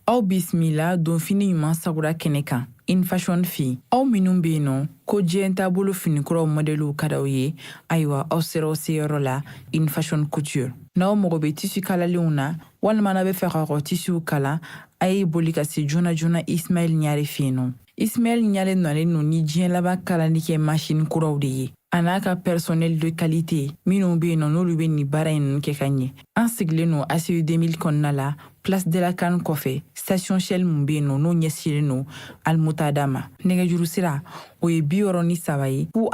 Aw bisimila donfini ɲuman sagura kɛnɛ kan InFashion fɛ. Aw minnu bɛ yen nɔ ko diɲɛ taabolo finikuraw mɔdɛliw ka d'aw ye, ayiwa, aw sera aw seyɔrɔ la, InFashion Couture. N'aw mago bɛ tissu kalalenw na walima n'aw bɛ fɛ k'aw ka tissuw kala, a ye boli ka se joona joona Ismaël Ɲare fɛ yen nɔ. Ismaël Ɲare nalen don ni diɲɛ laban kalali kɛ machine kuraw de ye, a n'a ka personnel de qualité minnu bɛ yen nɔ, n'olu bɛ nin baara in ninnu kɛ ka ɲɛ. An sigilen don ACI 2000 kɔnɔna la, Place de la CAN kɔfɛ, station Shell mun bɛ yen nɔ, n'o ɲɛsinnen don Almutada ma. Nɛgɛjuru sira, o ye 63 ye, 02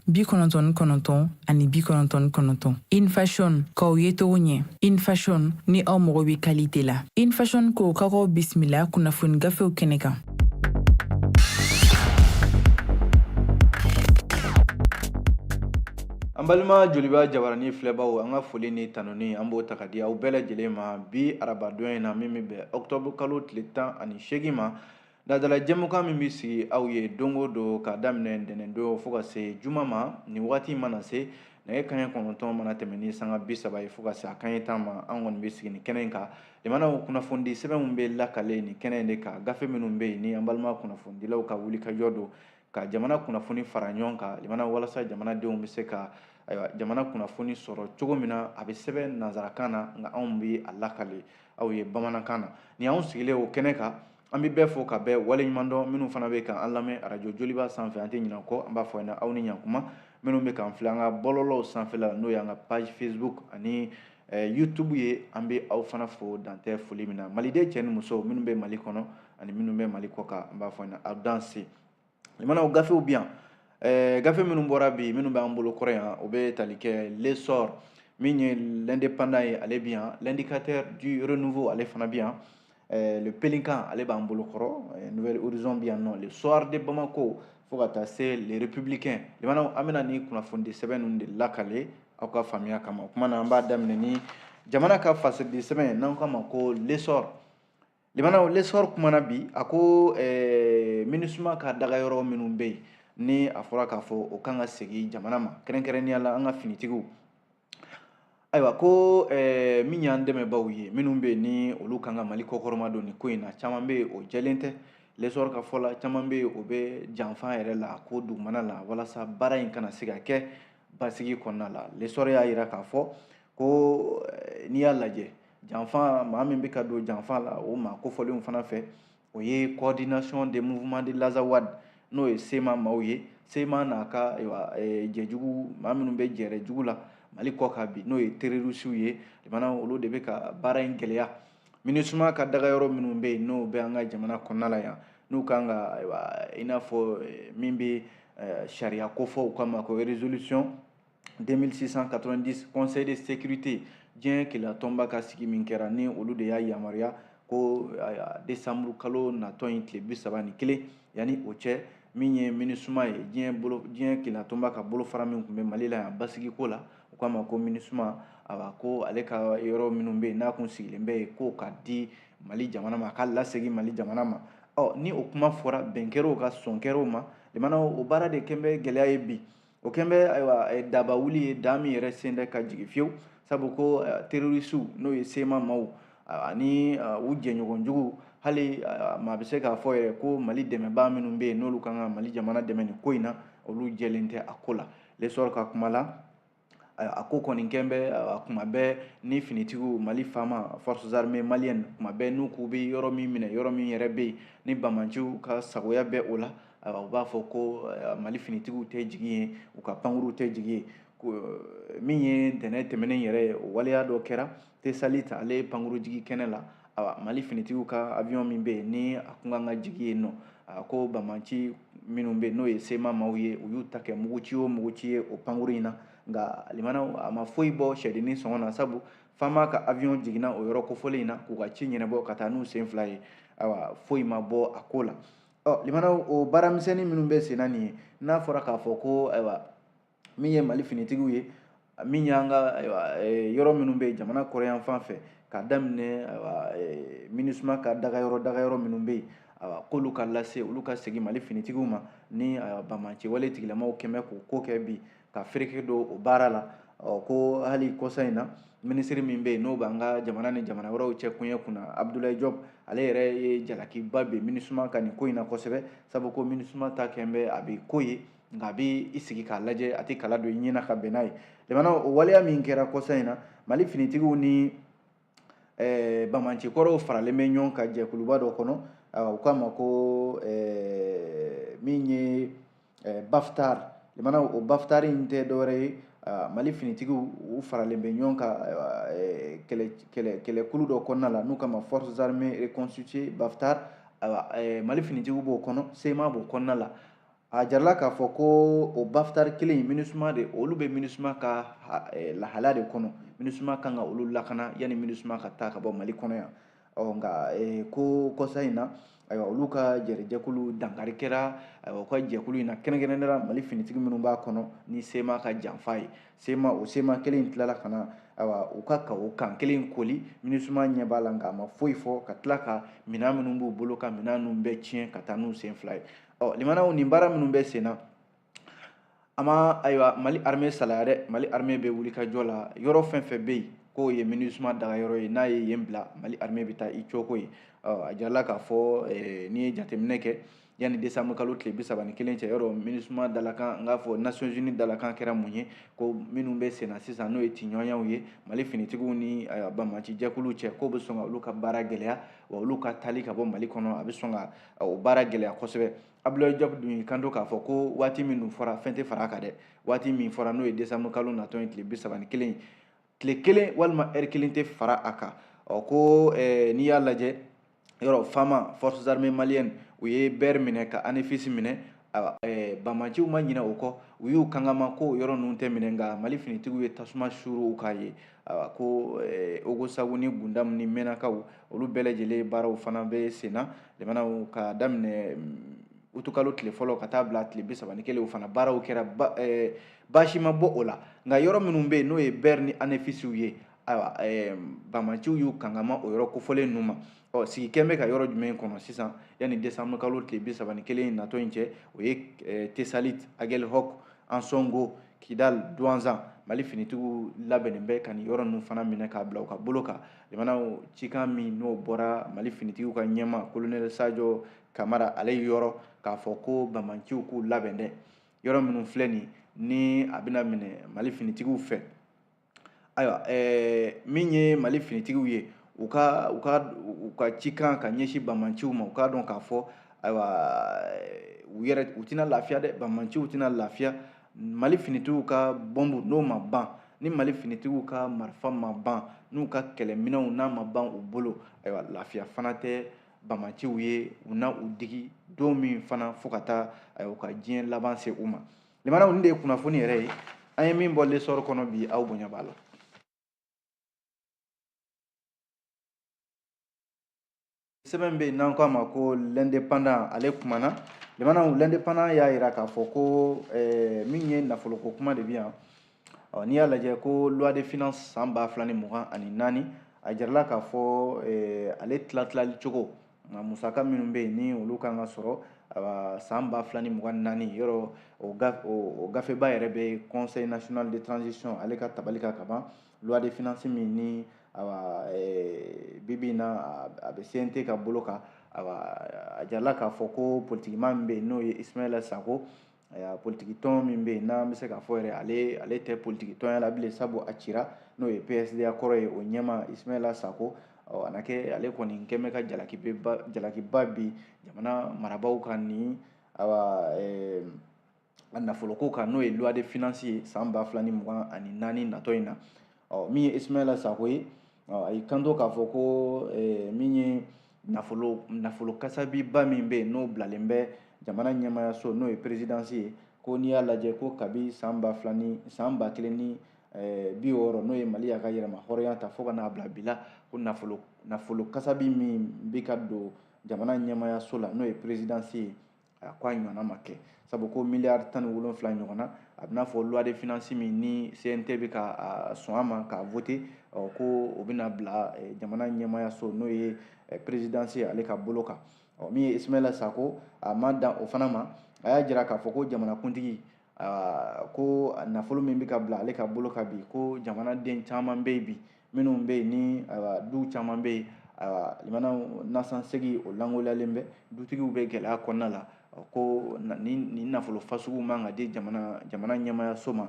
99 ani 99. InFashion, k'aw ye cogo ɲɛ. InFashion, ni aw mago bɛ qualité la. InFashion ko k'aw bisimila kunnafoni gafew kɛnɛ kan. An balima Joliba jabarani filɛbaw, an ka foli ni tanuni, an b'o ta ka di aw bɛɛ lajɛlen ma bi arabadon in na, min bɛ bɛn octobre kalo tile 18 ma. Ladala jɛmukan min bɛ sigi aw ye don o don k'a daminɛ ntɛnɛndon fo ka se juma ma, nin waati mana se, nɛgɛ kanɲɛ 9 mana tɛmɛ ni sanga 30 ye fo ka se a kanɲɛ 10 ma, an kɔni bɛ sigi nin kɛnɛ in kan. Limanaw, kunnafonidi sɛbɛnw bɛ lakale nin kɛnɛ in de kan. Gafe minnu bɛ yen ni an balima kunnafonidilaw ka wulikajɔ don ka jamana kunnafoni fara ɲɔgɔn kan, limana, walasa jamanadenw bɛ se ka, ayiwa, jamana kunnafoni sɔrɔ cogo min na, a bɛ sɛbɛn nansarakan na, nka anw bɛ a lakale aw ye bamanankan na. Ni anw sigilen o kɛnɛ kan, an bɛ bɛɛ fo ka bɛɛ waleɲuman dɔn. Minnu fana bɛ k'an lamɛn arajo Joliba sanfɛ, an tɛ ɲinɛ kɔ, an b'a fɔ ɲɛna aw ni ɲankuma. Minnu bɛ k'an filɛ an ka bɔlɔlɔw sanfɛla, n'o y'an ka page Facebook ani YouTube ye, an bɛ aw fana fo dantɛ foli min na. Maliden cɛ ni muso minnu bɛ Mali kɔnɔ ani minnu bɛ Mali kɔ kan, an b'a fɔ ɲɛna aw danse. Limanaw, gafew bi yan, gafe minnu bɔra bi, minnu b'an bolo kɔrɔ yan, o bɛ tali kɛ L'Essor, min ye L'Indépendant ye, ale bi yan, L'Indicateur du Renouveau, ale fana bi yan, Le Pélican, ale b'an bolo kɔrɔ, Nouvel Horizon bi yan nɔ, Le Soir de Bamako, fo ka taa se Le Républicain. Limanaw, an bɛna ni kunnafonidi sɛbɛn ninnu de lakale aw ka faamuya kama. O kuma na, an b'a daminɛ ni jamana ka fasiridi sɛbɛn n'an k'a ma ko L'Essor. Limanaw, L'Essor kumana bi, a ko MINUSMA ka dagayɔrɔ minnu bɛ yen, ni a fɔra k'a fɔ o kan ka segin jamana ma, kɛrɛnkɛrɛnnenya la an ka finitigiw, ayiwa, ko min y'an dɛmɛbaaw ye, minnu bɛ yen ni olu kan ka Mali kɔkɔrɔma don nin ko in na, caman bɛ yen o jɛlen tɛ. L'Essor ka fɔ la, caman bɛ yen o bɛ janfa yɛrɛ la ko dugumana la walasa baara in kana se ka kɛ basigi kɔnɔna la. L'Essor y'a yira k'a fɔ ko n'i y'a lajɛ, janfa, maa min bɛ ka don janfa la, o maa kofɔlenw fana fɛ, o ye Coordination des mouvements de l'Azawad, n'o ye CMA maaw ye. CMA n'a ka, ayiwa, jɛjugu, maa minnu bɛ jɛrɛ jugu la Mali kɔ kan bi, n'o ye terroristew ye, limana, olu de bɛ ka baara in gɛlɛya. MINUSMA ka dagayɔrɔ minnu bɛ yen, n'o bɛ an ka jamana kɔnɔna la yan, n'u kan ka, ayiwa, i n'a fɔ min bɛ sariya kofɔ u kama ko résolution 2690 Conseil de sécurité, diɲɛ keleya ka sigi min kɛra, ni olu de y'a yamaruya ko décembre kalo natɔ in tile 31, yanni o cɛ, min ye MINUSMA ye, diɲɛ bolo, diɲɛ keleya ka bolofara min tun bɛ Mali la yan basigiko la, u k'a ma ko MINUSMA, awa, ko ale ka yɔrɔ minnu bɛ yen n'a kun sigilen bɛ yen, k'o ka di Mali jamana ma, a ka lasegin Mali jamana ma. Ɔ, ni o kuma fɔra, bɛn kɛra o kan, sɔn kɛra o ma. Limana, o baara de kɛn bɛ gɛlɛya ye bi, o kɛn bɛ, ayiwa, daba wuli ye, da min yɛrɛ sen tɛ ka jigin fiyewu, sabu ko terroristew, n'o ye CMA maaw ani u jɛɲɔgɔn jugu, hali maa bɛ se k'a fɔ yɛrɛ ko Mali dɛmɛbaa minnu bɛ yen, n'olu kan ka Mali jamana dɛmɛ nin ko in na, olu jɛlen tɛ a ko la. L'Essor ka kuma la, a ko kɔni kɛn bɛ kuma bɛɛ ni finitigiw, Mali faama, forces armées maliennes, kuma bɛɛ n'u k'u bɛ yɔrɔ min minɛ, yɔrɔ min yɛrɛ bɛ yen ni banbaanciw ka sagoya bɛ o la, ayiwa, u b'a fɔ ko Mali finitigiw tɛ jigin yen, u ka pankuruw tɛ jigin yen. Min ye ntɛnɛn tɛmɛnen yɛrɛ ye, o waleya dɔ kɛra Tesalit, ale pankuru jigin kɛnɛ la. Ayiwa, Mali finitigiw ka avion min bɛ yen ni a kun kan ka jigin yen nɔ, a ko banbaanci minnu bɛ yen, n'o ye CMA maaw ye, u y'u ta kɛ muguci o muguci ye o pankuru in na. Nka limanaw, a ma foyi bɔ sɛdennin sɔngɔ na, sabu FAMa ka avion jiginna o yɔrɔ kofɔlen in na k'u ka ci ɲɛnabɔ ka taa n'u sen fila ye. Ayiwa, foyi ma bɔ a ko la. Ɔ, limanaw, o baaramisɛnnin minnu bɛ sen na nin ye, n'a fɔra k'a fɔ ko, ayiwa, min ye Mali finitigiw ye, min y'an ka, ayiwa, yɔrɔ minnu bɛ yen jamana kɔrɔyan fan fɛ, k'a daminɛ, ayiwa, MINUSMA ka dagayɔrɔ minnu bɛ yen, ayiwa, k'olu ka lase, olu ka segin Mali finitigiw ma, ni, ayiwa, banbaanci wale tigilamaw kɛn bɛ k'o ko kɛ bi ka fereke don o baara la. Ɔ ko hali kɔsa in na, minisiri min bɛ yen n'o b'an ka jamana ni jamana wɛrɛw cɛ koɲɛ kunna, Abdoulaye Diop, ale yɛrɛ ye jalakiba bin MINUSMA kan nin ko in na kosɛbɛ, sabu ko MINUSMA ta kɛn bɛ a bɛ ko ye, nka a bɛ i sigi k'a lajɛ, a tɛ kala don i ɲɛ na ka bɛn n'a ye. Limanaw, o waleya min kɛra kɔsa in na, Mali finitigiw ni banbaancikɔrɔw faralen bɛ ɲɔgɔn kan jɛkuluba dɔ kɔnɔ, u k'a ma ko min ye Baftar. Limanaw, o Baftar in tɛ dɔwɛrɛ ye, Mali finitigiw u faralen bɛ ɲɔgɔn kan kɛlɛkulu dɔ kɔnɔna la n'u k'a ma Forces armées reconstituées Baftar. Mali finitigiw b'o kɔnɔ, CMA b'o kɔnɔna la. A jarala k'a fɔ ko o Baftar kelen in, MINUSMA de, olu bɛ MINUSMA ka lahala de kɔnɔ. MINUSMA kan ka olu lakana yanni MINUSMA ka taa ka bɔ Mali kɔnɔ yan. Ɔ nka ko kɔsa in na, ayiwa, olu ka jɛrɛjɛkulu dankari kɛra, ayiwa, u ka jɛkulu in na, kɛrɛnkɛrɛnnenya la Mali finitigi minnu b'a kɔnɔ ni CMA ka janfa ye. CMA, o CMA kelen in tilala ka na, ayiwa, u ka o kan kelen koli. MINUSMA ɲɛ b'a la, nka a ma foyi fɔ, ka tila ka minɛn minnu b'u bolo ka minɛn ninnu bɛɛ tiɲɛ ka taa n'u sen fila ye. Ɔ limanaw, nin baara minnu bɛ sen na, a ma, ayiwa, Mali armée salaya dɛ. Mali armée bɛ wuli ka jɔ la. Yɔrɔ fɛn fɛn bɛ yen k'o ye MINUSMA dagayɔrɔ ye, n'a ye yen bila, Mali armée bɛ taa i coko ye. Ɔ a jirala k'a fɔ, n'i ye jateminɛ kɛ, yanni décembre kalo tile 31 cɛ, yɔrɔ MINUSMA dalakan, n k'a fɔ Nations Unies dalakan kɛra mun ye? Ko minnu bɛ sen na sisan, n'o ye tiɲɔgɔnyaw ye Mali finitigiw ni banbaanci jɛkuluw cɛ, k'o bɛ sɔn ka olu ka baara gɛlɛya, wa olu ka taali ka bɔ Mali kɔnɔ, a bɛ sɔn ka o baara gɛlɛya kosɛbɛ. Abdoulaye Diop dun y'i kanto k'a fɔ ko waati min dun fɔra, fɛn tɛ fara a kan dɛ. Waati min fɔra, n'o ye décembre kalo natɔ ye tile 31, tile kelen walima ɛri kelen tɛ fara a kan. Ɔ ko n'i y'a lajɛ, yɔrɔ FAMa, Forces armées maliennes, u ye Ber minɛ ka Anefis minɛ. Banbaanciw ma ɲinɛ o kɔ, u y'u kankama ko yɔrɔ ninnu tɛ minɛ, nka Mali finitigiw ye tasuma suuru u k'a ye. Ayiwa, ko Ogosagu ni Gundamu ni Mɛnakaw, olu bɛɛ lajɛlen baaraw fana bɛ sen na. Limanaw, ka daminɛ utukalo tile fɔlɔ ka taa bila tile 31, o fana baaraw kɛra, baasi ma bɔ o la. Nka yɔrɔ minnu bɛ yen, n'o ye Ber ni Anefisiw ye, ayiwa, banbaanciw y'u kankama o yɔrɔ kofɔlen ninnu ma. Ɔ sigi kɛn bɛ ka yɔrɔ jumɛn kɔnɔ sisan yanni décembre kalo tile 31 natɔ in cɛ? O ye Tesalit, Aguelhok, Ansongo, Kidal, Douentza. Mali finitigiw labɛnnen bɛ ka nin yɔrɔ ninnu fana minɛ k'a bila u ka bolo kan. Limanaw, cikan min n'o bɔra Mali finitigiw ka ɲɛma colonel Sadio Kamara ale yɔrɔ, k'a fɔ ko banbaanciw k'u labɛn dɛ, yɔrɔ minnu filɛ nin ni a bɛna minɛ Mali finitigiw fɛ. Ayiwa, min ye Mali finitigiw ye, u ka cikan ka ɲɛsin banbaanciw ma, u k'a dɔn k'a fɔ, ayiwa, u yɛrɛ u tɛna lafiya dɛ. Banbaanciw tɛna lafiya. Mali finitigiw ka bɔnbu n'o ma ban, ni Mali finitigiw ka marifa ma ban, n'u ka kɛlɛminɛnw n'a ma ban u bolo, ayiwa, lafiya fana tɛ banbaanciw ye. U na u digi don min fana, fo ka taa, ayiwa, u ka diɲɛ laban se u ma. Limanaw, nin de ye kunnafoni yɛrɛ ye an ye min bɔ L'Essor kɔnɔ bi. Aw bonya b'a la. Sɛbɛn bɛ yen n'an k'a ma ko L'Indépendant, ale kumana. Limanaw, L'Indépendant y'a jira k'a fɔ ko min ye nafoloko kuma de bɛ yan. Ɔ n'i y'a lajɛ ko loi de finance san 2024, a jirala k'a fɔ ale tila-tilali cogo, nka musaka minnu bɛ yen ni olu kan ka sɔrɔ san 2024, yɔrɔ o gafeba yɛrɛ bɛ Conseil national de transition ale ka tabali kan ka ban. Loi de finance min ni, ayiwa, bi bi in na a bɛ CNT ka bolo kan, ayiwa, a jirala k'a fɔ ko politikima min bɛ yen, n'o ye Ismaïla Sako, politiki tɔn min bɛ yen n'an bɛ se k'a fɔ yɛrɛ, ale tɛ politiki tɔnya la bilen, sabu a cira, n'o ye PSDA kɔrɔ ye, o ɲɛma Ismaïla Sako, a na kɛ ale kɔni kɛn bɛ ka jalakiba bi jamana marabaaw kan nin, ayiwa, a nafoloko kan, n'o ye loi de finance ye san 2024 natɔ in na. Ɔ min ye Ismaïla Sako ye, a y'i kanto k'a fɔ ko min ye nafolo kasabiba min bɛ yen, n'o bilalen bɛ jamana ɲɛmayaso, n'o ye présidence ye, ko n'i y'a lajɛ ko kabi san ba fila ni san 1060, n'o ye Mali y'a ka yɛrɛma hɔrɔnya ta fo ka n'a bila bi la, ko nafolo kasabi min bɛ ka don jamana ɲɛmayaso la, n'o ye présidence ye, a ko a ɲɔgɔnna ma kɛ, sabu ko miliyari 17 ɲɔgɔnna, a bɛ n'a fɔ loi de finance min ni CNT bɛ ka sɔn a ma k'a voter, ko o bɛna bila jamana ɲɛmayaso, n'o ye présidence ye, ale ka bolo kan. Ɔ min ye Ismaïla Sako, a ma dan o fana ma, a y'a jira k'a fɔ ko jamanakuntigi Ko nafolo min bɛ ka bila ale ka bolo kan bi, ko jamanaden caman bɛ yen bi minnu bɛ yen ni du caman bɛ yen, limanaw nasansegi o lankolonyalen bɛ, dutigiw bɛ gɛlɛya kɔnɔna la, ko nin nafolo fasugu man ka di jamana ɲɛmaayaso ma,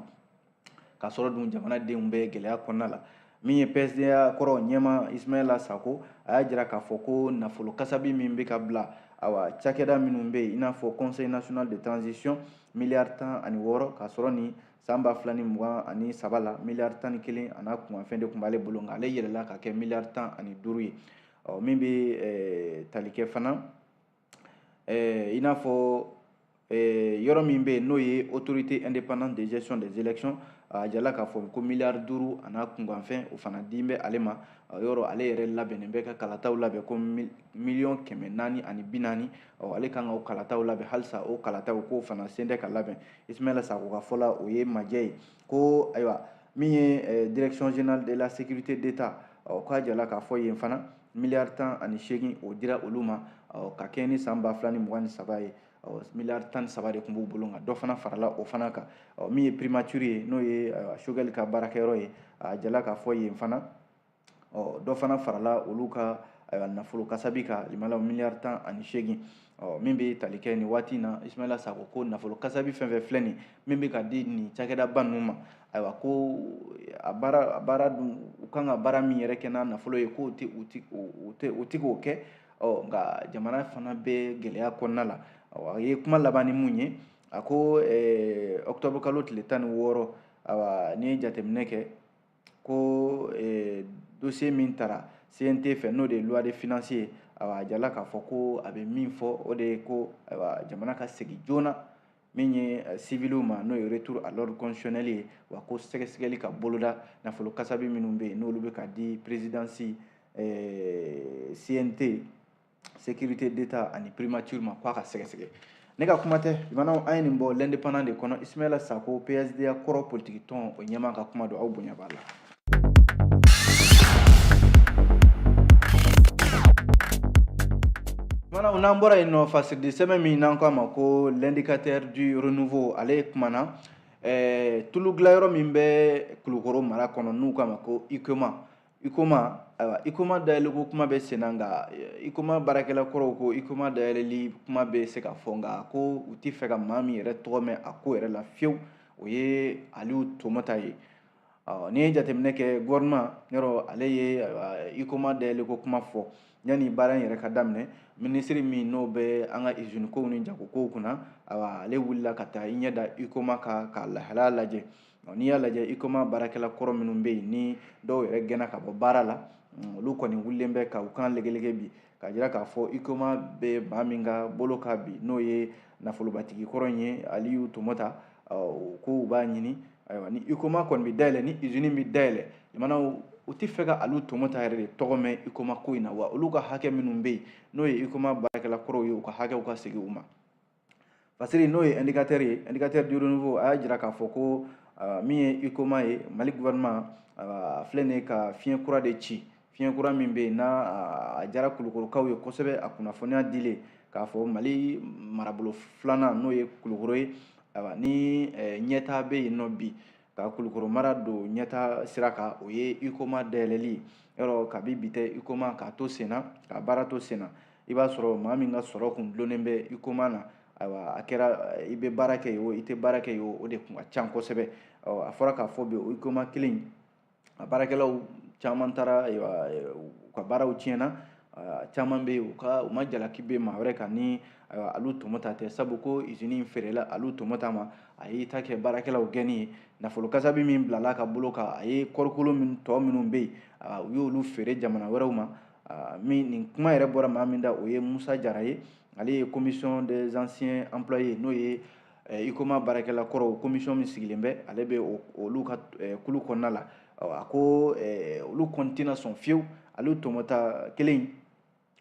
k'a sɔrɔ dun jamanadenw bɛ gɛlɛya kɔnɔna la. Min ye PSDA kɔrɔ ɲɛmaa Ismaila Sako, a y'a jira k'a fɔ ko nafolo kasabi min bɛ ka bila awa cakɛda minnu bɛ yen, i n'a fɔ Conseil national de transition, miliyari 16, k'a sɔrɔ ni san 2023 la miliyari 11 a n'a kunkanfɛn de tun b'ale bolo, nka ale yɛlɛla ka kɛ miliyari 15 ye. Ɔ min bɛ tali kɛ fana, i n'a fɔ yɔrɔ min bɛ yen n'o ye autorité indépendante de gestion des élections, a jala k'a fɔ ko miliyari 5 a n'a kunkanfɛn o fana di bɛ ale ma. Yɔrɔ ale yɛrɛ labɛnnen bɛ ka kalataw labɛn ko miliyɔn 440, ɔ ale kan ka o kalataw labɛn halisa, o kalataw k'o fana sen tɛ ka labɛn. Ismaila Sako ka fɔ la, o ye majɛ ye. Ko ayiwa min ye direction générale de la sécurité d'État, ɔ k'a jala k'a fɔ yen fana miliyari 18 o dira olu ma, ɔ ka kɛ ni san 2023 ye, miliyari 13 de tun b'u bolo, nka dɔ fana farala o fana kan. Ɔ min ye primature ye, n'o ye Choguel ka baarakɛyɔrɔ ye, a jala k'a fɔ yen fana, ɔ dɔ fana farala olu ka nafolo kasabi kan, limanaw miliyari 18. Ɔ min bɛ tali kɛ nin waati in na, Ismaila Sako ko nafolo kasabi fɛn fɛn filɛ nin min bɛ ka di nin cakɛdaba ninnu ma, ayiwa ko a baara dun u kan ka baara min yɛrɛ kɛ n'a nafolo ye, k'o tɛ u tɛ k'o kɛ. Ɔ nka jamana fana bɛ gɛlɛya kɔnɔna la. A ye kuma laban ni mun ye, a ko octobre kalo tile 16, awa n'i ye jateminɛ kɛ ko dossier min taara CNT fɛ, n'o de ye loi de finance ye, awa a jala k'a fɔ ko a bɛ min fɔ o de ye ko ayiwa jamana ka segin joona min ye civiliw ma, n'o ye retour à l'ordre constitutionnel ye, wa ko sɛgɛsɛgɛli ka boloda nafolo kasabi minnu bɛ yen n'olu bɛ ka di présidence, CNT, sécurité d'État ani primature ma, k'a ka sɛgɛsɛgɛ. Ne ka kuma tɛ, limanaw, an ye nin bɔ l'indépendant de kɔnɔ. Ismaila Sako, PSDA kɔrɔ politiki tɔn o ɲɛmaa ka kuma don, aw bonya b'a la. Limanaw, n'an bɔra yen nɔ, fasiridi sɛbɛn min n'an ko a ma ko l'indicateur du renouveau, ale kumana tulu dilanyɔrɔ min bɛ Kulukɔrɔ mara kɔnɔ, n'u k'a ma ko Huicoma. Huicoma, ayiwa Huicoma dayɛlɛko kuma bɛ sen na, nka Huicoma baarakɛla kɔrɔw ko Huicoma dayɛlɛli kuma bɛ se ka fɔ, nka ko u tɛ fɛ ka maa min yɛrɛ tɔgɔ mɛn a ko yɛrɛ la fiyewu, o ye Aliyu Tomota ye. Ɔ n'i ye jateminɛ kɛ, gouvernement yɔrɔ ale ye Huicoma dayɛlɛko kuma fɔ yanni baara in yɛrɛ ka daminɛ. Minisiri min n'o bɛ an ka usine kow ni jago kow kunna, ayiwa ale wulila ka taa i ɲɛ da Huicoma kan k'a lahalaya lajɛ. N'i y'a lajɛ, Huicoma baarakɛla kɔrɔ minnu bɛ yen ni dɔw yɛrɛ gɛnna ka bɔ baara la, olu kɔni wulilen bɛ ka u kan legelege bi k'a jira k'a fɔ Huicoma bɛ maa min ka bolo kan bi, n'o ye nafolobatigi kɔrɔ in ye, Aliyu Tomota, ko u b'a ɲini. Ayiwa ni Huicoma kɔni bɛ dayɛlɛ, ni usine bɛ dayɛlɛ, limanaw u tɛ fɛ ka Aliyu Tomota yɛrɛ de tɔgɔ mɛn Huicoma ko in na, wa olu ka hakɛ minnu bɛ yen n'o ye Huicoma baarakɛla kɔrɔw ye, u ka hakɛw ka segin u ma. Fasiri n'o ye indicateur ye, indicateur du renouveau, a y'a jira k'a fɔ ko min ye Huicoma ye, Mali gouvernement a filɛ nin ye ka fiɲɛ kura de ci, fiɲɛ kura min bɛ yen n'a a diyara Kulukɔrɔkaw ye kosɛbɛ. A kunnafoniya dilen k'a fɔ Mali marabolo filanan n'o ye Kulukɔrɔ ye, ayiwa ni ɲɛtaa bɛ yen nɔ bi ka Kulukɔrɔ mara don ɲɛtaa sira kan, o ye Huicoma dayɛlɛli ye. Yɔrɔ kabi bi tɛ Huicoma k'a to sen na, k'a baara to sen na, i b'a sɔrɔ maa min ka sɔrɔ kun dulonnen bɛ Huicoma na, ayiwa a kɛra i bɛ baara kɛ yen o, i tɛ baara kɛ yen o, o de kun ka ca kosɛbɛ. Ɔ a fɔra k'a fɔ bi Huicoma kelen a baarakɛlaw caman taara, ayiwa u ka baaraw tiɲɛna, caman bɛ yen u ka u ma jalaki bɛ maa wɛrɛ kan ni ayiwa Aliyu Tomota tɛ, sabu ko usine in feerela Aliyu Tomota ma, a y'i ta kɛ baarakɛlaw gɛnni ye. Nafolo kasabi min bilala a ka bolo kan, a ye kɔɔrikolo min tɔ minnu bɛ yen, u y'olu feere jamana wɛrɛw ma. Min nin kuma yɛrɛ bɔra maa min da, o ye Musa Jara ye, ale ye commission des anciens employés, n'o ye Huicoma baarakɛla kɔrɔw commission min sigilen bɛ, ale bɛ olu ka kulu kɔnɔna la. A ko olu kɔni tɛna sɔn fiyewu Aliyu Tomota kelen,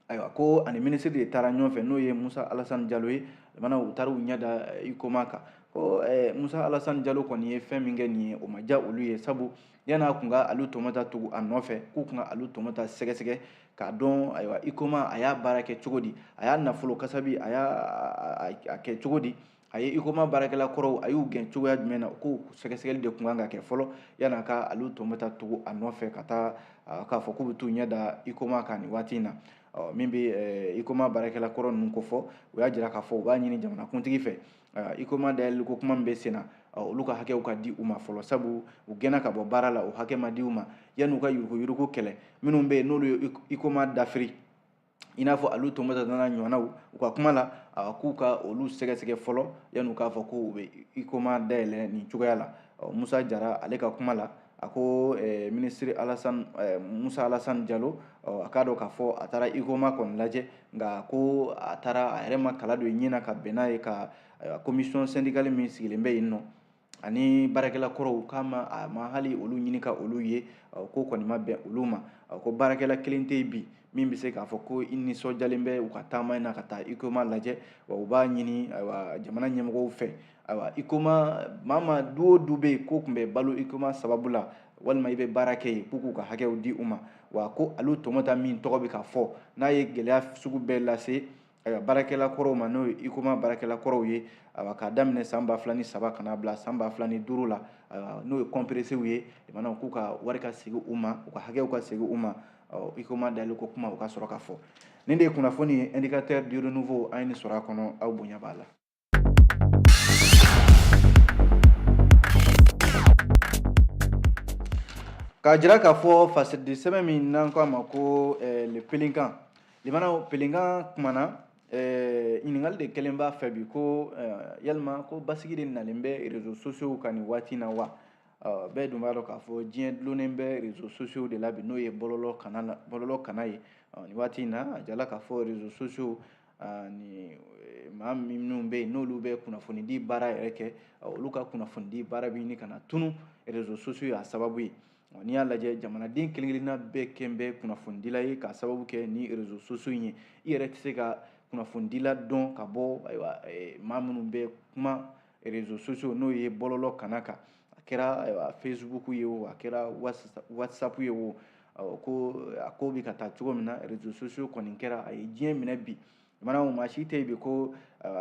ayiwa ko ani minisiri de taara ɲɔgɔn fɛ, n'o ye Musa Alasani Jalo ye, mana u taara u ɲɛ da Huicoma kan. Ko Musa Alasani Jalo kɔni ye fɛn min kɛ nin ye, o ma diya olu ye, sabu yan'a kun ka Aliyu Tomota tugu a nɔfɛ, k'u kun ka Aliyu Tomota sɛgɛsɛgɛ k'a dɔn ayiwa Huicoma a y'a baara kɛ cogo di, a y'a nafolo kasabi a y'a kɛ cogo di, A ye Huicoma baarakɛla kɔrɔw, a y'u gɛn cogoya jumɛn na? Ko sɛgɛsɛgɛli de tun kan ka kɛ fɔlɔ yan'a ka Aliou Tɔnbɔta tugu a nɔfɛ ka taa k'a fɔ k'u bɛ t'u ɲɛ da Huicoma kan nin waati in na. Min bɛ Huicoma baarakɛla kɔrɔ ninnu kofɔ, u y'a jira k'a fɔ u b'a ɲini jamanakuntigi fɛ, Huicoma dayɛlɛli ko kuma min bɛ sen na, olu ka hakɛw ka di u ma fɔlɔ, sabu u gɛnna ka bɔ baara la, o hakɛ ma di u ma. Yanni u ka yuruguyurugu kɛlɛ, minnu bɛ yen n'olu ye Huicoma dafiri, i n'a fɔ Aliou Tɔnbɔta n'a ɲɔgɔnnaw, u ka kuma la, k'u ka olu sɛgɛsɛgɛ fɔlɔ yanni u k'a fɔ ko u bɛ Huicoma dayɛlɛ nin cogoya la. Musa Jara ale ka kuma la, a ko minisiri Alassane Musa Alassane Jalo, a k'a dɔn k'a fɔ a taara Huicoma kɔni lajɛ, nka ko a taara a yɛrɛ ma kala don ɲɛ na ka bɛn n'a ye ka commission syndicale min sigilen bɛ yen nɔ ani baarakɛla kɔrɔw, k'a ma a ma hali olu ɲini ka olu ye, ko kɔni ma bɛn olu ma. Ko baarakɛla kelen tɛ yen bi min bɛ se k'a fɔ ko i nisɔndiyalen bɛ u ka taama in na ka taa Huicoma lajɛ. Wa u b'a ɲini, ayiwa, jamana ɲɛmɔgɔw fɛ, ayiwa, Huicoma maa ma du o du bɛ yen ko tun bɛ balo Huicoma sababu la, walima i bɛ baara kɛ yen, k'u k'u ka hakɛw di u ma. Wa ko Aliou Tɔnbɔta min tɔgɔ bɛ ka fɔ n'a ye gɛlɛya sugu bɛɛ lase, ayiwa, baarakɛla kɔrɔw ma, n'o ye Huicoma baarakɛla kɔrɔw ye, ayiwa, k'a daminɛ san 2003 ka n'a bila san 2005 la, ayiwa, n'o ye kɔnperesew ye, jamana k'u ka wari ka segin u ma, u ka hakɛw ka segin u ma, Huicoma dayɛlɛ ko kuma o ka sɔrɔ ka fɔ. Nin de ye kunnafoni ye Indicateur du Renouveau, an ye nin sɔrɔ a kɔnɔ, aw bonya b'a la. K'a jira k'a fɔ fasiridi sɛbɛn min n'an ko a ma ko Le Pélican, limanaw, Pélican kumana, ɲininkali de kɛlen b'a fɛ bi ko yalima ko basigi de nalen bɛ réseaux sociaux kan nin waati in na wa? Bɛɛ dun b'a dɔn k'a fɔ diɲɛ dulonnen bɛ réseaux sociaux de la bi, n'o ye bɔlɔlɔ kana ye nin waati in na. A jala k'a fɔ réseaux sociaux ni maa minnu bɛ yen n'olu bɛ kunnafonidi baara yɛrɛ kɛ, olu ka kunnafonidi baara bɛ ɲini ka na tunu réseaux sociaux y'a sababu ye. N'i y'a lajɛ, jamanaden kelen-kelenna bɛɛ kɛn bɛ kunnafonidila ye k'a sababu kɛ ni réseaux sociaux in ye. I yɛrɛ tɛ se ka kunnafonidila dɔn ka bɔ, ayiwa, maa minnu bɛ kuma réseaux sociaux, n'o ye bɔlɔlɔ kana kan, a kɛra, ayiwa, Facebook ye o, a kɛra WhatsApp ye o, ko a ko bɛ ka taa cogo min na, réseaux sociaux kɔni kɛra a ye diɲɛ minɛ bi. Jamana maa si tɛ yen bi ko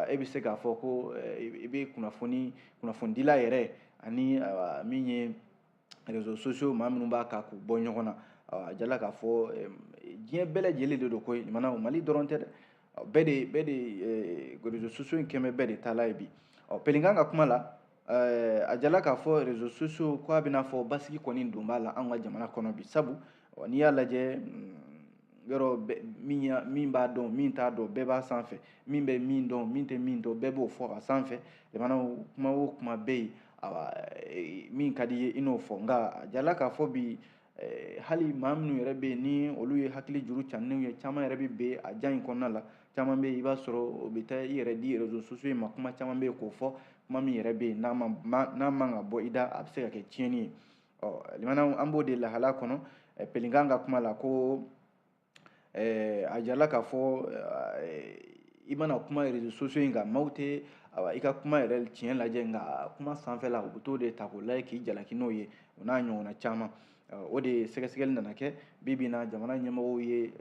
e bɛ se k'a fɔ ko i bɛ kunnafonidila yɛrɛ ani min ye réseaux sociaux maa minnu b'a kan k'u bɔ ɲɔgɔn na. A jala k'a fɔ diɲɛ bɛɛ lajɛlen de don koyi, jamana Mali dɔrɔn tɛ dɛ, bɛɛ de réseaux sociaux in kɛmɛ bɛɛ de taala ye bi. Ɔ Pélican ka kuma la, a jala k'a fɔ réseaux sociaux ko a bɛna fɔ basigi kɔni don b'a la an ka jamana kɔnɔ bi, sabu n'i y'a lajɛ yɔrɔ min b'a dɔn, min t'a dɔn, bɛɛ b'a sanfɛ, min bɛ min dɔn, min tɛ min dɔn, bɛɛ b'o fɔ a sanfɛ. Jamana kuma o kuma bɛ yen, awa, min ka di i ye i n'o fɔ. Nka a jala k'a fɔ bi, hali maa minnu yɛrɛ bɛ yen ni olu ye hakili juru caniw ye, caman yɛrɛ bɛ ben a jan in kɔnɔna la. Caman bɛ yen, i b'a sɔrɔ o bɛ taa i yɛrɛ di réseaux sociaux in ma, kuma caman bɛ yen k'o fɔ, kuma min yɛrɛ bɛ yen n'a man ka bɔ i da, a bɛ se ka kɛ tiɲɛni ye. Ɔ limanaw, an b'o de lahala kɔnɔ. Pélican ka kuma la ko a jala k'a fɔ i mana kuma réseaux sociaux in kan, maaw tɛ, awa, i ka kuma yɛrɛ tiɲɛ lajɛ, nka kuma sanfɛla u bɛ t'o de ta k'o lajɛ k'i jalaki n'o ye, o n'a ɲɔgɔnna caman. O de sɛgɛsɛgɛli nana kɛ bi bi in na, jamana ɲɛmɔgɔw ye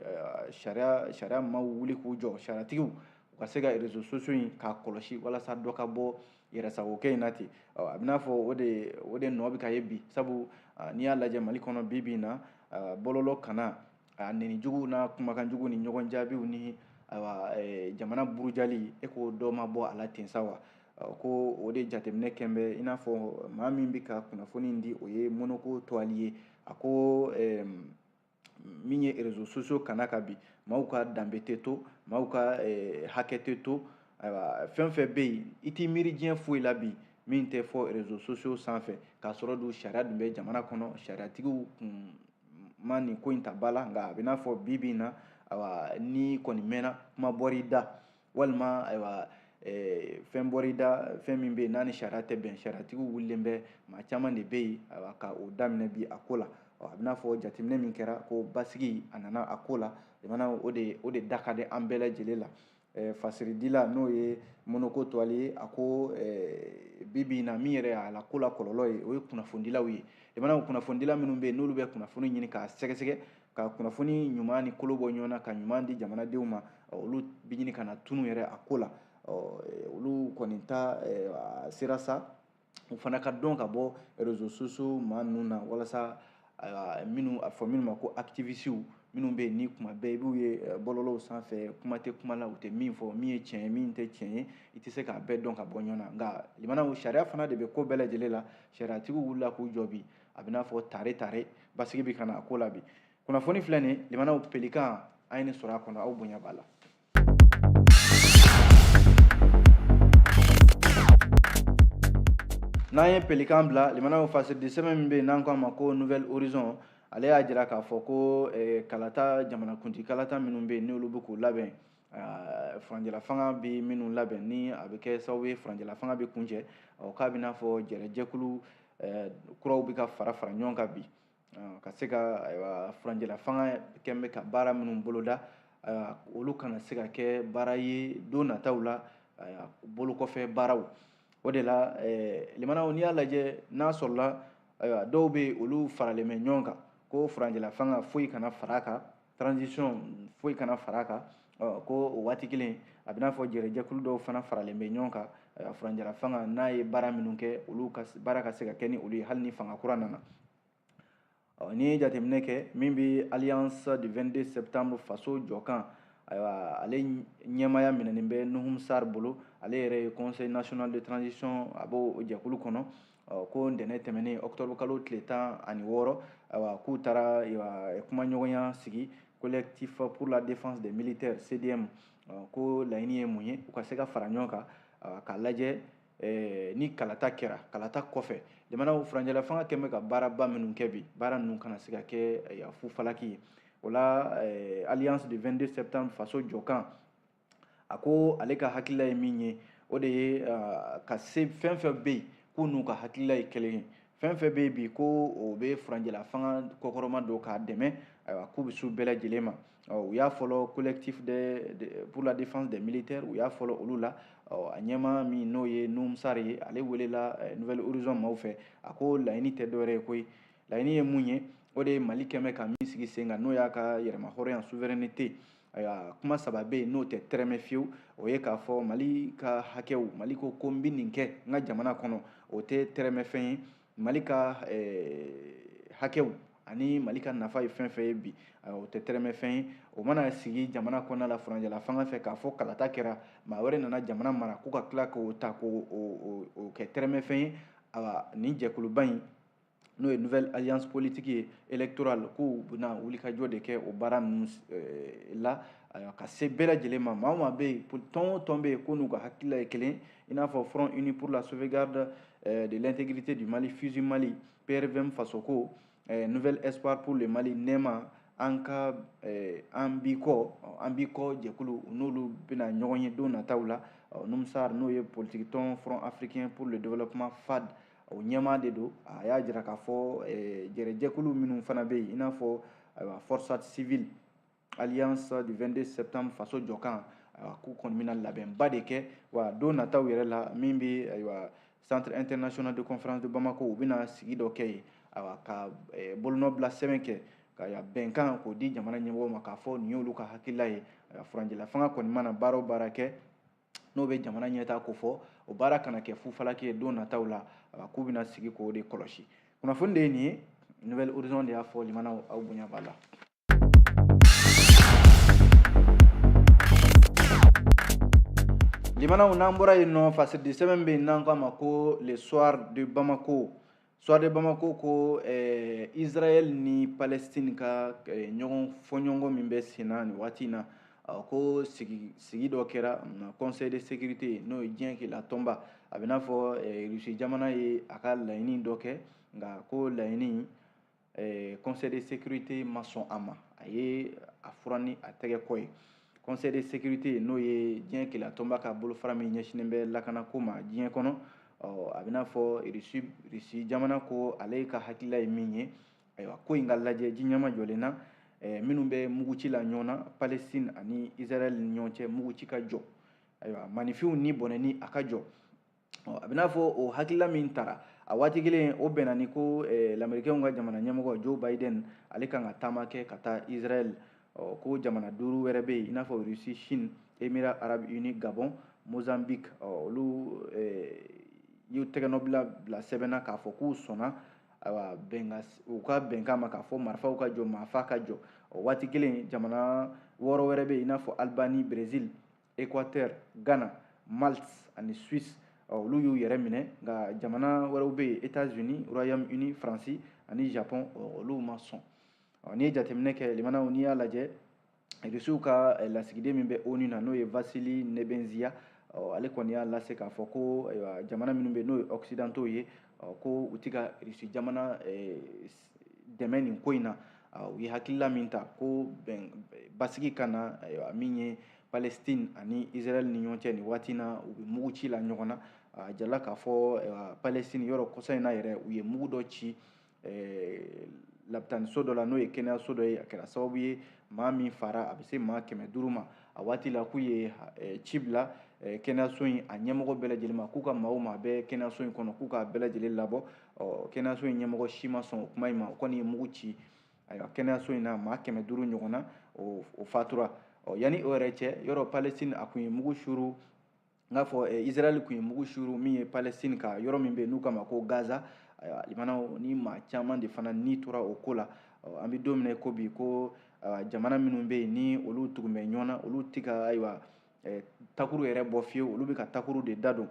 sariya maaw wuli k'u jɔ, sariyatigiw, u ka se ka réseaux sociaux in k'a kɔlɔsi walasa dɔ ka bɔ yɛrɛsagokɛ in na ten. A bɛ n'a fɔ o de nɔ bɛ ka ye bi, sabu n'i y'a lajɛ Mali kɔnɔ bi bi in na, bɔlɔlɔ kana a nɛnijugu n'a kumakanjugu ni ɲɔgɔn jaabiw ni, ayiwa, jamana burujali, e ko dɔ ma bɔ a la ten sa wa? Ko o de jateminɛ kɛn bɛ i n'a fɔ maa min bɛ ka kunnafoni di, o ye Monoko Toile ye. A ko min ye réseaux sociaux kana ka bi, maaw ka danbe tɛ to, maaw ka hakɛ tɛ to, ayiwa, fɛn fɛn bɛ yen, i t'i miiri diɲɛ foyi la bi min tɛ fɔ réseaux sociaux sanfɛ, k'a sɔrɔ dun sariya dun bɛ jamana kɔnɔ, sariyatigiw kun ma nin ko in ta ba la. Nka a bɛ n'a fɔ bi bi in na, ayiwa, ni kɔni mɛnna kuma bɔr'i da, walima, ayiwa, fɛn bɔr'i da, fɛn min bɛ yen n'a ni sariya tɛ bɛn, sariyatigiw wulilen bɛ, maa caman de bɛ yen, ayiwa, ka o daminɛ bi a ko la. A bɛ n'a fɔ jateminɛ min kɛra ko basigi a nana a ko la, jamana o de da ka di an bɛɛ lajɛlen la. Fasiridila n'o ye Monoko Toile ye, a ko bi bi in na, min yɛrɛ y'a la ko la kɔlɔlɔ ye, o ye kunnafonidilaw ye. Jamana kunnafonidila minnu bɛ yen n'olu bɛ kunnafoni ɲini k'a sɛgɛsɛgɛ, ka kunnafoni ɲuman ni kolo bɔ ɲɔgɔn na, ka ɲuman di jamanadenw ma, olu bɛ ɲini ka na tunu yɛrɛ a ko la. Olu kɔni ta sera sa u fana ka dɔn ka bɔ réseaux sociaux maa ninnu na, walasa minnu a fɔ minnu ma ko activistes, minnu bɛ yen ni kuma bɛɛ i b'u ye bɔlɔlɔw sanfɛ, kuma tɛ kuma la, u tɛ min fɔ, min ye tiɲɛ ye, min tɛ tiɲɛ ye, i tɛ se k'a bɛɛ dɔn ka bɔ ɲɔgɔn na. Nka limanaw, sariya fana de bɛ ko bɛɛ lajɛlen la. Sariyatigiw wulila k'u jɔ bi, a bɛ n'a fɔ tare tare basigi bɛ ka na a ko la bi. Kunnafoni filɛ nin ye, limanaw, Pelikan an ye nin sɔrɔ a kɔnɔ, aw bonya b'a la. N'an ye Pelikan bila, limanaw, fasiridi sɛbɛn min bɛ yen n'an ko a ma ko Nouvel Horizon, ale y'a jira k'a fɔ ko kalata, jamanakuntigi kalata minnu bɛ yen n'olu bɛ k'u labɛn, furancɛla fanga bɛ minnu labɛn, ni a bɛ kɛ sababu ye furancɛla fanga bɛ kuncɛ, k'a bɛ n'a fɔ jɛrɛjɛkulu kuraw bɛ ka fara fara ɲɔgɔn kan bi, ka se ka ayiwa furancɛla fanga kɛn bɛ ka baara minnu boloda, olu kana se ka kɛ baara ye don nataw la, bolokɔfɛ baaraw. O de la, limanaw, n'i y'a lajɛ n'a sɔrɔla ayiwa dɔw bɛ yen, olu faralen bɛ ɲɔgɔn kan ko furancɛla fanga foyi kana fara a kan, transition foyi kana fara a kan, ko o waati kelen a bɛ n'a fɔ jɛrɛjɛkulu dɔw fana faralen bɛ ɲɔgɔn kan, furancɛla fanga n'a ye baara minnu kɛ, olu ka baara ka se ka kɛ ni olu ye hali ni fanga kura nana. N'i ye jateminɛ kɛ, min bɛ Alliance du 22 septembre faso jɔkan, ayiwa ale ɲɛmaaya minɛnen bɛ Nuhum Sar bolo, ale yɛrɛ ye Conseil national de transition, a b'o jɛkulu kɔnɔ. Ko ntɛnɛn tɛmɛnen, octobre kalo tile 16, ayiwa k'u taara kumaɲɔgɔnya sigi Collectif pour la défense des militaires, CDM. Ko laɲini ye mun ye? U ka se ka fara ɲɔgɔn kan k'a lajɛ ni kalata kɛra, kalata kɔfɛ jamanaw furancɛla fanga kɛn bɛ ka baaraba minnu kɛ bi, baara ninnu kana se ka kɛ fufalaki ye. O la, Alliance du 22 septembre faso jɔkan, a ko ale ka hakilila ye min ye, o de ye ka se fɛn fɛn bɛ yen k'u n'u ka hakilila ye kelen ye, fɛn fɛn bɛ yen bi ko o bɛ furancɛla fanga kɔkɔrɔma don k'a dɛmɛ, ayiwa k'u bɛ s'u bɛɛ lajɛlen ma. U y'a fɔlɔ Collectif pour la défense des militaires, u y'a fɔlɔ olu la, a ɲɛmaa min n'o ye Nuhum Sar ye, ale welela Nouvel Horizon maaw fɛ. A ko laɲini tɛ dɔwɛrɛ ye koyi, laɲini ye mun ye? O de ye Mali kɛmɛ ka min sigi sen kan, n'o y'a ka yɛrɛmahɔrɔnya, souveraineté. Ayiwa kuma saba bɛ yen n'o tɛ tɛrɛmɛ fiyewu, o ye k'a fɔ Mali ka hakɛw, Mali ko ko n bɛ nin kɛ n ka jamana kɔnɔ, o tɛ tɛrɛmɛ fɛn ye. Mali ka hakɛw ani Mali ka nafa ye fɛn fɛn ye bi, o tɛ tɛrɛmɛ fɛn ye. O mana sigi jamana kɔnɔna la furancɛla fanga fɛ, k'a fɔ kalata kɛra, maa wɛrɛ nana jamana mara, ko ka tila k'o ta k'o kɛ tɛrɛmɛ fɛn ye. Ayiwa nin jɛkuluba in, n'o ye Nouvelle Alliance politique ye électorale, k'u bɛna wulikajɔ de kɛ o baara ninnu la, ayiwa ka se bɛɛ lajɛlen ma. Maa o maa bɛ yen, tɔn o tɔn bɛ yen ko n'u ka hakilila ye kelen, i n'a fɔ Front uni pour la sauvegarde de l'intégrité du Mali, FUSI Mali, PRVM Fasoko, Nouvel Espoir pour le Mali, NEMA, an ka an b'i kɔ, an b'i kɔ jɛkulu, n'olu bɛna ɲɔgɔn ye don nataw la. Nuhum Sar, n'o ye politique tɔn Front africain pour le développement, FAD, o ɲɛmaa de don. A y'a jira k'a fɔ jɛrɛjɛkulu minnu fana bɛ yen, i n'a fɔ ayiwa Forçat civile, Alliance du 22 septembre faso jɔkan, ayiwa k'u kɔni bɛna labɛnba de kɛ. Wa don nataw yɛrɛ la, min bɛ ayiwa Centre international de conférence de Bamako, u bɛna sigi dɔ kɛ yen, ayiwa ka bolonɔ bila sɛbɛn kɛ ka bɛnkan k'o di jamana ɲɛmɔgɔw ma, k'a fɔ nin y'olu ka hakilila ye. Furancɛla fanga kɔni mana baara o baara kɛ n'o bɛ jamana ɲɛtaa ko fɔ, o baara kana kɛ fufalaki ye don nataw la, k'u bɛna sigi k'o de kɔlɔsi. Kunnafoni de ye nin ye, Nouvel Horizon de y'a fɔ. Limanaw, aw bonya b'a la. Limanaw, n'an bɔra yen nɔ, fasiridi sɛbɛn bɛ yen n'an ko a ma ko Le Soir de Bamako. Soir de Bamako ko Israël ni Palestine ka ɲɔgɔn fɔɲɔgɔnkɔ min bɛ sen na nin waati in na, ko sigi dɔ kɛra Conseil de sécurité, n'o ye diɲɛ keleya tɔnba. A bɛ n'a fɔ Russie jamana ye a ka laɲini dɔ kɛ, nka ko laɲini, Conseil de sécurité ma sɔn a ma, a ye a furan ni a tɛgɛ kɔ ye. Conseil de sécurité, n'o ye diɲɛ keleya tɔnba ka bolofara min ɲɛsinnen bɛ lakanako ma diɲɛ kɔnɔ, a bɛ n'a fɔ Russie jamana ko ale ka hakilila ye min ye, ayiwa ko in ka lajɛ ji ɲɛma jɔlen na, minnu bɛ muguci la ɲɔgɔn na Palestine ani Israël ni ɲɔgɔn cɛ, muguci ka jɔ, ayiwa maninfinw ni bɔnɛni a ka jɔ. A bɛ n'a fɔ o hakilila min tara a waati kelen, o bɛnna ni ko lamɛrikɛnw ka jamana ɲɛmɔgɔ Joe Biden, ale kan ka taama kɛ ka taa Israël. Ko jamana 5 wɛrɛ bɛ yen, i n'a fɔ Russie, Chine, Émirats arabes unis, Gabon, Mozambique, olu y'u tɛgɛnɔbila bila sɛbɛn na k'a fɔ k'u sɔnna ayiwa bɛnkan, u ka bɛnkan ma k'a fɔ marifaw ka jɔ, maafa ka jɔ. O waati kelen, jamana 6 wɛrɛ bɛ yen, i n'a fɔ Albanie, Brésil, Équateur, Ghana, Malte ani Suisse, olu y'u yɛrɛ minɛ. Nka jamana wɛrɛw bɛ yen, États-Unis, Royaume-Uni, Faransi ani Japon, olu ma sɔn. N'i ye jateminɛ kɛ, limanaw, n'i y'a lajɛ, Rusiw ka lasigiden min bɛ ONU na, n'o ye Vasili Nebenzia, ale kɔni y'a lase k'a fɔ ko ayiwa jamana minnu bɛ, n'o ye occidentaux ye, ko u tɛ ka Rusi jamana dɛmɛ nin ko in na. U ye hakilila min ta ko bɛn basigi ka na, ayiwa, min ye Palestine ani Israël ni ɲɔgɔn cɛ nin waati na, u bɛ mugu ci la ɲɔgɔn na. A jirala k'a fɔ Palestine yɔrɔ kɔsa in na yɛrɛ, u ye mugu dɔ ci lapitaniso dɔ la, n'o ye kɛnɛyaso dɔ ye. A kɛra sababu ye maa min fara, a bɛ se maa 500 ma. A waati la, k'u ye ci bila kɛnɛyaso in a ɲɛmɔgɔ bɛɛ lajɛlen ma, k'u ka maa o maa bɛ kɛnɛyaso in kɔnɔ, k'u k'a bɛɛ lajɛlen labɔ. Kɛnɛyaso in ɲɛmɔgɔ si ma sɔn o kuma in ma. O kɔni ye mugu ci, ayiwa, kɛnɛyaso in na, maa 500 ɲɔgɔn na o fatura. Yanni o yɛrɛ cɛ, yɔrɔ Palestine a kun ye mugu suru, n k'a fɔ Israël kun ye mugu suru min ye Palestine ka yɔrɔ min bɛ yen n'u k'a ma ko Gaza. Ayiwa, limanaw, ni maa caman de fana ni tora o ko la. An bɛ don min na ko bi, ko jamana minnu bɛ yen ni olu tugun bɛ ɲɔgɔn na, olu tɛ ka ayiwa takuru yɛrɛ bɔ fiyewu, olu bɛ ka takuru de da don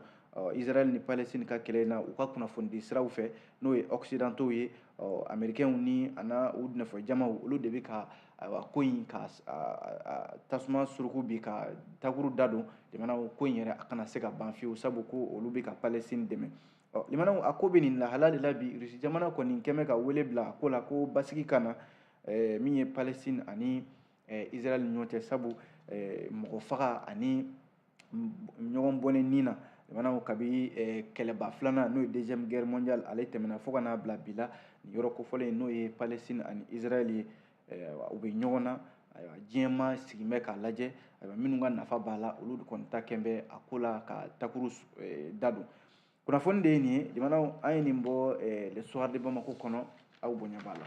Israël ni Palestine ka kɛlɛ na u ka kunnafonidi siraw fɛ, n'o ye occidentaux ye, américains ni a n'a u nɔfɛ jamaw, olu de bɛ ka ayiwa ko in ka tasuma suruku bi ka takuru da don limanaw, ko in yɛrɛ a kana se ka ban fiyewu, sabu ko olu bɛ ka Palestine dɛmɛ. Limanaw, a ko bɛ nin lahala de la bi. Rusi jamana kɔni kɛmɛ ka wele bila a ko la ko basigi ka na min ye Palestine ani Israël ni ɲɔgɔn cɛ, sabu mɔgɔ faga ani ɲɔgɔn bɔnɛ ni na, limanaw, kabi kɛlɛba filanan, n'o ye deuxième guerre mondiale, ale tɛmɛna fo ka n'a bila bi la, nin yɔrɔ kofɔlen in, n'o ye Palestine ani Israël ye, u bɛ ɲɔgɔn na. Ayiwa, diɲɛ ma sigin bɛ k'a lajɛ. Ayiwa, minnu ka nafa b'a la, olu kɔni ta kɛn bɛ a ko la ka takuru da don. Kunnafoni de ye nin ye, limanaw, an ye nin bɔ Le Soir de Bamako kɔnɔ, aw bonya b'a la.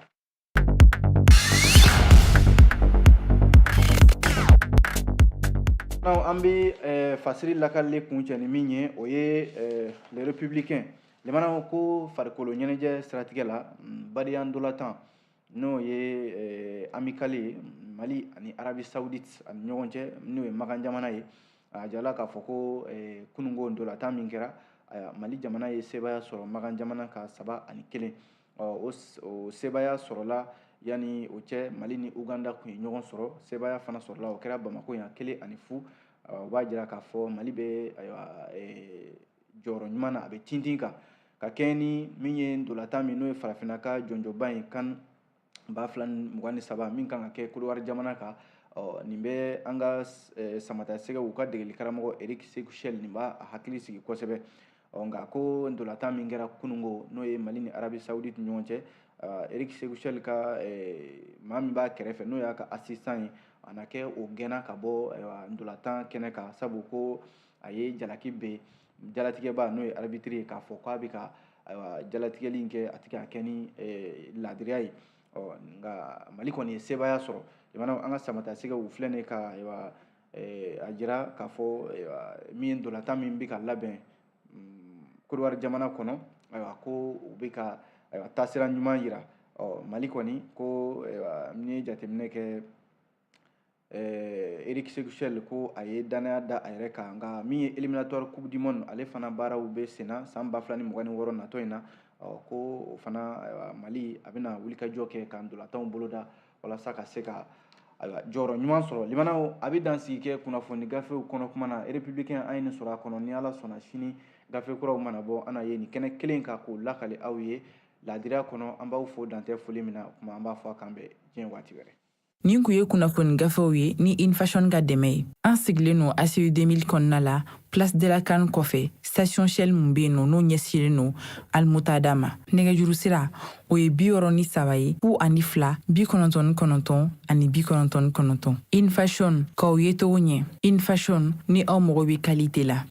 An bɛ fasiri lakalili kuncɛ ni min ye, o ye Le Républicain. Limanaw, ko farikolo ɲɛnajɛ siratigɛ la, badenya ntolatan, n'o ye amical ye Mali ani Arabie Saoudite ani ɲɔgɔn cɛ, n'o ye Makan jamana ye, a jirala k'a fɔ ko kununko ntolatan min kɛra, Mali jamana ye sebaaya sɔrɔ Makan jamana kan 3-1. O sebaaya sɔrɔla. Yanni o cɛ, Mali ni Uganda kun ye ɲɔgɔn sɔrɔ, sebaaya fana sɔrɔla, o kɛra Bamakɔ yan, 1-0. O b'a jira k'a fɔ Mali bɛ ayiwa jɔyɔrɔ ɲuman na, a bɛ tintin kan ka kɛɲɛ ni min ye ntolatan min, n'o ye farafinna ka jɔnjɔnba ye, CAN 2023 min kan ka kɛ Kodowari jamana kan. Nin bɛ an ka samatasɛgɛw u ka degeli karamɔgɔ Eric Sekou Chelle, nin b'a hakili sigi kosɛbɛ. Nka ko ntolatan min kɛra kununko, n'o ye Mali ni Arabie Saoudite ɲɔgɔn cɛ, Eric Sekou Chelle ka maa min b'a kɛrɛfɛ, n'o y'a ka assistant ye, a na kɛ o gɛnna ka bɔ ntolatan kɛnɛ kan, sabu ko a ye jalaki bɛ jalatigɛba, n'o ye arbitre ye, k'a fɔ k'a bɛ ka ayiwa jalatigɛli in kɛ, a tɛ k'a kɛ ni laadiriya ye. Nka Mali kɔni ye sebaaya sɔrɔ. Jamana an ka samatasɛgɛw filɛ nin ye ka ayiwa a jira k'a fɔ min ye ntolatan min bɛ ka labɛn Kodowari jamana kɔnɔ, ayiwa, ko u bɛ ka ayiwa taasira ɲuman yira. Mali kɔni ko n'i ye jateminɛ kɛ, Eric Sekou Chelle ko a ye danaya da a yɛrɛ kan. Nka min ye éliminatoire Coupe du Monde, ale fana baaraw bɛ senna san 2026 natɔ in na, ko o fana ayiwa Mali a bɛna wulikajɔ kɛ ka ntolatanw boloda walasa ka se ka ayiwa jɔyɔrɔ ɲuman sɔrɔ. Limanaw, a bɛ dansigi kɛ kunnafoni gafew kɔnɔ kuma na. Républicain, an ye nin sɔrɔ a kɔnɔ. Ni Ala sɔnna, sini gafe kuraw mana bɔ, an na ye nin kɛnɛ kelen kan k'o lakale aw ye laadiriya kɔnɔ. An b'aw fo dantɛ foli min na. O kuma, an b'a fɔ a k'an bɛn diɲɛ waati wɛrɛ. Nin kun ye kunnafoni gafew ye ni Infashion ka dɛmɛ ye. An sigilen don ACI 2000 kɔnɔna la, Place de la CAN kɔfɛ, station Shell mun bɛ yen nɔ, n'o ɲɛsinnen don Almutada ma. Nɛgɛjuru sira, o ye 63 ye, 02 99 ani 99. Infashion, k'aw ye cogo ɲɛ. Infashion, ni aw mago bɛ qualité la.